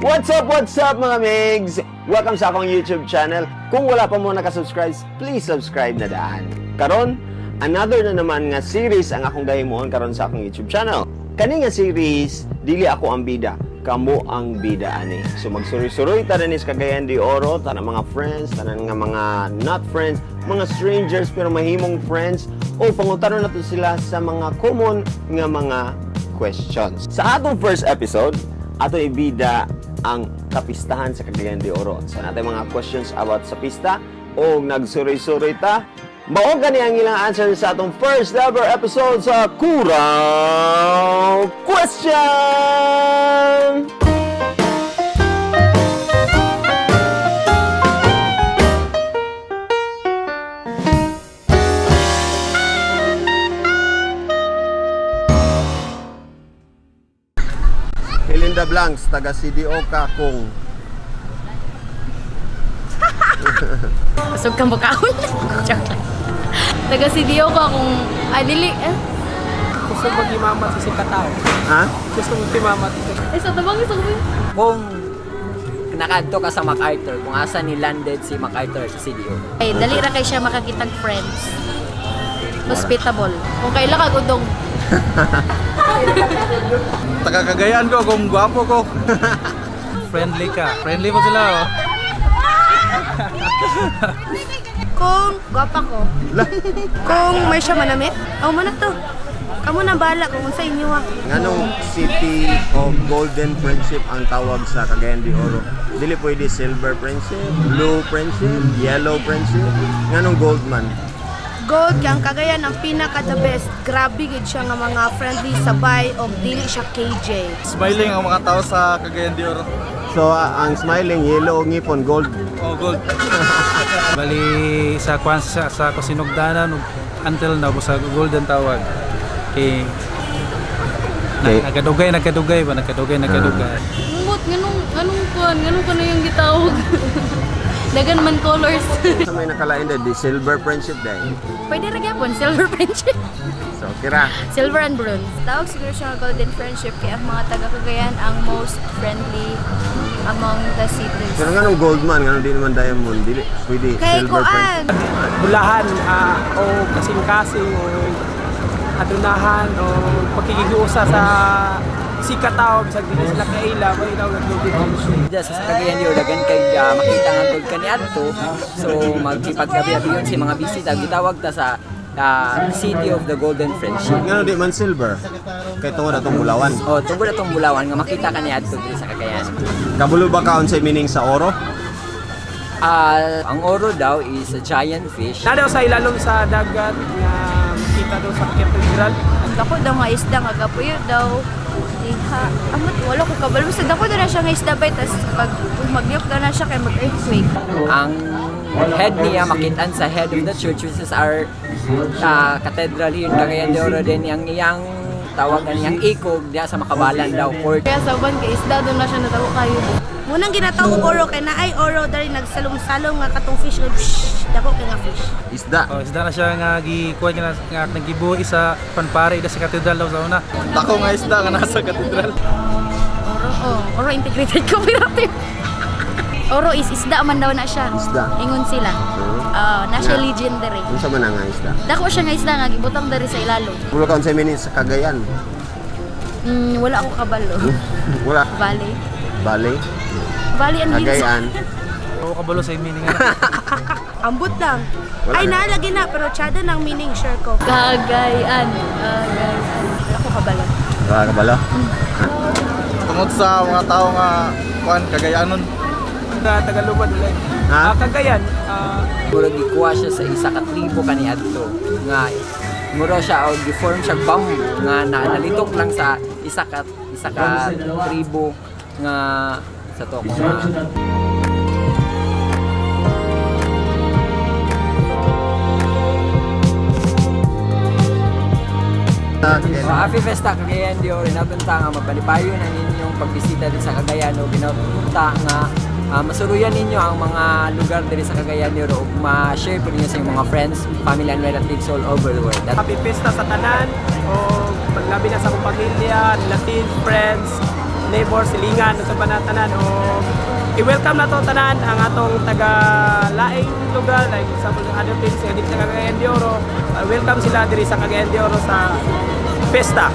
What's up mga migs? Welcome sa akong YouTube channel. Kung wala pa mo nakasubscribe, please subscribe na daan. Karon, another na naman nga series ang akong gahimuon karon sa akong YouTube channel. Kani nga series, dili ako ang bida, kamo ang bida ani. So magsuroy-suroy ta ni sa Cagayan de Oro, tanan mga friends, tanan nga mga not friends, mga strangers pero mahimong friends o pangutanon nato sila sa mga common nga mga questions. Sa atong first episode, ato ibida ang kapistahan sa Cagayan de Oro. Sa natin mga questions about sa pista o nagsuroy-suroy ta, mao gani ang ilang answer sa atong first ever episode sa Kurang Question! Helinda Blanks, taga CDO ka kung Busog kang bukaon. Joke lang. Taga CDO ko kung ay dili eh. Gusto mag-imamat sa katao. Ha? Gusto mag-imamat. Ay sa tabang sa ko. Kung nakadto ka sa MacArthur, kung asa ni landed si MacArthur sa CDO. Ay dali ra kay siya makakitag friends. Hospitable. Kung kaila ka gudong. Taga Cagayan ko kung gwapo ko. Friendly ka. Friendly mo sila oh. Kung gwapa ko. Kung may siya manamit, aw man na to. Kamo na bahala kung unsa inyo ah. Nganong City of Golden Friendship ang tawag sa Cagayan de Oro? Dili pwede silver friendship, blue friendship, yellow friendship. Nganong gold man? Gold kay ang Cagayan ang pinaka the best. Grabe gid siya nga mga friendly sabay og dili siya KJ. Smiling ang mga tao sa Cagayan de Oro. So ang smiling yellow ngipon gold. Oh, gold. Bali sa kwan sa kasinugdanan ug until now sa golden tawag. Kay na, Okay. nagkadugay nagkadugay ba nagkadugay nagkadugay. Ngungot nganong nganong kuan nganong kuno yung gitawag. Dagan man colors. Sa may nakalain di silver friendship day. Pwede ra gyapon silver friendship. So kira. Silver and bronze. Tawag siguro siya nga golden friendship kaya ang mga taga Cagayan ang most friendly among the cities. Pero nganong gold man, nganong di naman diamond, dili pwede Kay silver friendship. kuan, Bulahan o kasing-kasing o adunahan o pakikigusa sa si katao bisag dili sila kaila mo tawag nga golden friendship. Diya sa Cagayan de Oro, dagan kay makita nga gold kaniadto. So magkipaggabi-gabiyon si mga bisita, gitawag ta sa City of the Golden Friendship. Nganong di man silver? Kay tungod atong bulawan. Oh, tungod atong bulawan nga makita kaniadto diri sa Cagayan. Kabulo ba ka unsay meaning sa oro? Ang oro daw is a giant fish. Na daw sa ilalom sa dagat nga makita daw sa cathedral. Dako daw nga isda nga gapuyo daw. Iha, amot wala ko kabalo basta dako daw na siya nga isda bay tas pag magyok daw na siya kay mag earthquake. Ang head niya makitaan sa head of the church, which is our cathedral here in Cagayan de Oro din ang iyang tawag ang iyang ikog diya sa Makabalan daw port. Kaya sa uban kay isda doon na siya natawo kayo. Munang ginatawag og oro kay naay oro dali nagsalong-salong nga katong fish nga psh, dako kay nga fish. Isda. Oh, isda na siya nga gikuha niya nga naggibuhi sa panpare ida sa katedral daw sa una. Dako nga isda nga nasa katedral. Oro, oh, Oro Integrated Cooperative. Oro is isda man daw na siya. Isda. Ingon sila. Na siya legendary. Unsa man ang nga isda? Dako siya nga isda nga gibutang diri sa ilalom. Kabulo ka unsay meaning sa Cagayan? Wala ako kabalo. Wala. Valley. Bali. Valley and Hills. Cagayan. Oo kabalo sa meaning ana. Ambot lang. Wala Ay na. naalagi na pero tsada ng meaning sure ko. Cagayan. Cagayan. Wala ko kabalo. Wala ka balo? Tungod sa mga tao nga kuan Cagayanon. Na Tagalogad wala. Ha? Cagayan Murag gikuha siya sa isa ka tribo kaniadto nga mura siya og giform siya bamboo nga nalitok lang sa isa ka tribo nga sa to kung Okay. So, Happy Festa Cagayan de Oro. Inapunta nga mapalipayon ang inyong pagbisita din sa Cagayan o ginapunta nga masuruyan ninyo ang mga lugar diri sa Cagayan de Oro ug ma-share po ninyo sa inyong mga friends, family and relatives all over the world. At happy fiesta sa tanan o paglabi na sa akong pamilya, relatives, friends. neighbor, silingan sa panatanan o i-welcome na to tanan ang atong taga laing lugar, like example other places nga dili sa Cagayan de Oro. Welcome sila diri sa Cagayan de Oro sa festa.